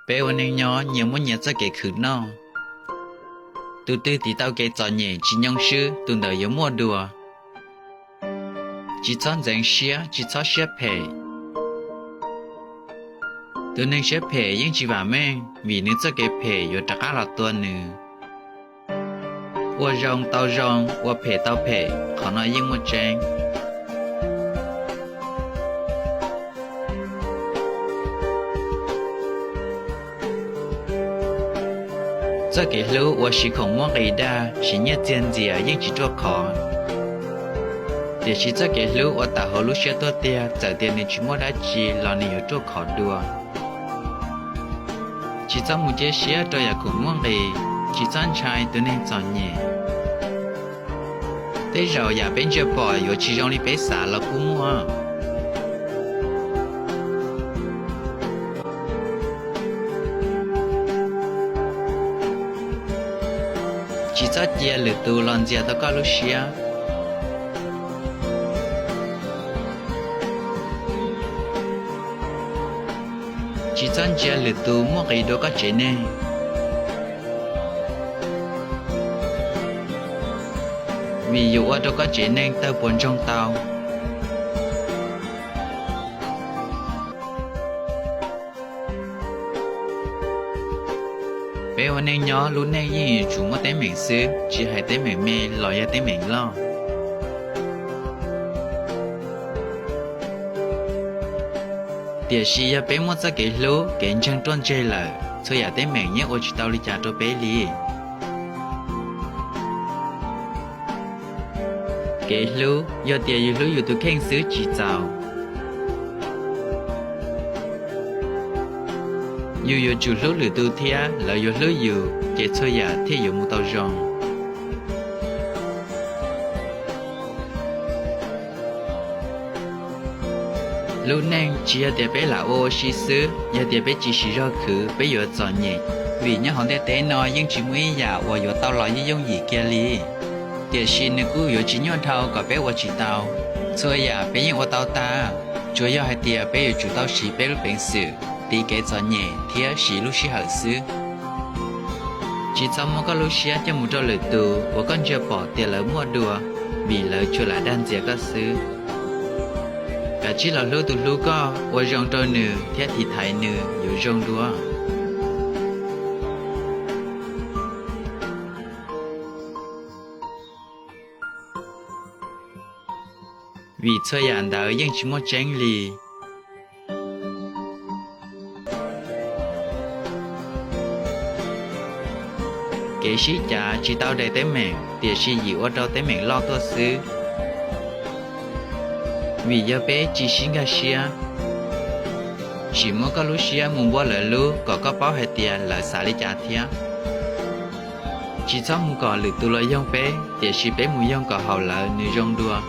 Peb ua neej nyob nyias muaj nyias txoj kev khwv noj. Tus twg tiv tau kev txom nyem tsis nyoo swb, tus ntawd yuav muaj dua. Tsis txhob ntxeev siab, tsis txhob siab phem. Tus neeg siab phem yeej tsis vam meej, vim nws txoj kev phem yuav rov qab los tua nws. Ua zoo tau zoo, ua phem tau phem, qhov no yeej muaj tseeb. Txoj kev hlub uas siv khoom muaj nqis dag, siv nyiaj txiag ntxias yeej tsis ruaj khov. Tiam sis txoj kev hlub uas tawm hauv lub siab tuaj tiag, txawm tias nws tsis muaj dab tsi los nws yuav ruaj khov dua. Tsis txhob mus cia siab rau yam khoom muaj nqis, tsis txhob ntshai tus neeg txom nyem. Tej zaum yam peb ntsia pom yuav tsis zoo li peb xav los kuj muaj. Tsis txhob cia lwm tus los ntxias tau koj lub siab. Tsis txhob ntsia lwm tus muaj nqis dua koj tsev neeg, vim yuav ua rau koj tsev neeg tawg puas ntsoog tau. Peb ua neej nyob lub neej yeej yuav tsum muaj teeb meem xwb, tsis hais teeb meem me los yog teeb meem loj. Tiam sis yog peb muaj txoj kev hlub, kev ntseeg ruaj ntseg lawm, txhua yam teeb meem yeej ua tsis tau li cas rau peb li. Kev hlub, yog tias yus hlub yus tus kheej xwb tsis txaus. Yus yuav tsum hlub lwm tus thiab lawv yuav hlub yus, ces txhua yam thiaj yuav mus tau zoo. Lub neej tsis yog tias peb lam ua ua si xwb, yog tias peb tsis siv zog khwv peb yuav txom nyem, vim nyob hauv ntiaj teb no yeej tsis muaj ib yam uas yuav tau los yooj yooj yim kiag li. Tiam sis nws kuj yuav tsis nyuaj dhau kom peb ua tsis tau. Txhua yam peb yeej ua tau tag, tsuas yog hais tias peb yuav tsum tau siv peb lub peev xwm, tiv kev txom nyem thiab siv lub sij hawm xwb. Tsis txhob muab koj lub siab coj mus rau lwm tus uas koj ntsia pom tias lawv muaj dua, vim lawv tsuas lam dag ntxias koj xwb. Kav tsij los hlub tus hlub koj, ua zoo rau nws thiab tiv thaiv nws yuav zoo dua. Vim txhua yam ntawd yeej tsis muaj tseeb li. Kev sib cav tsis tau daim teeb meem, tiam sis yim ua rau teeb meem loj tuaj xwb. Vim yog peb tsis sib nkag siab. Tsis muab koj lub siab mus npuab lawv lub kom koj paub hais tias lawv xav li cas thiab. Tsis txhob mus kom lwm tus los yoog peb, tiam sis peb mus yoog kom haum lawv nws zoo dua.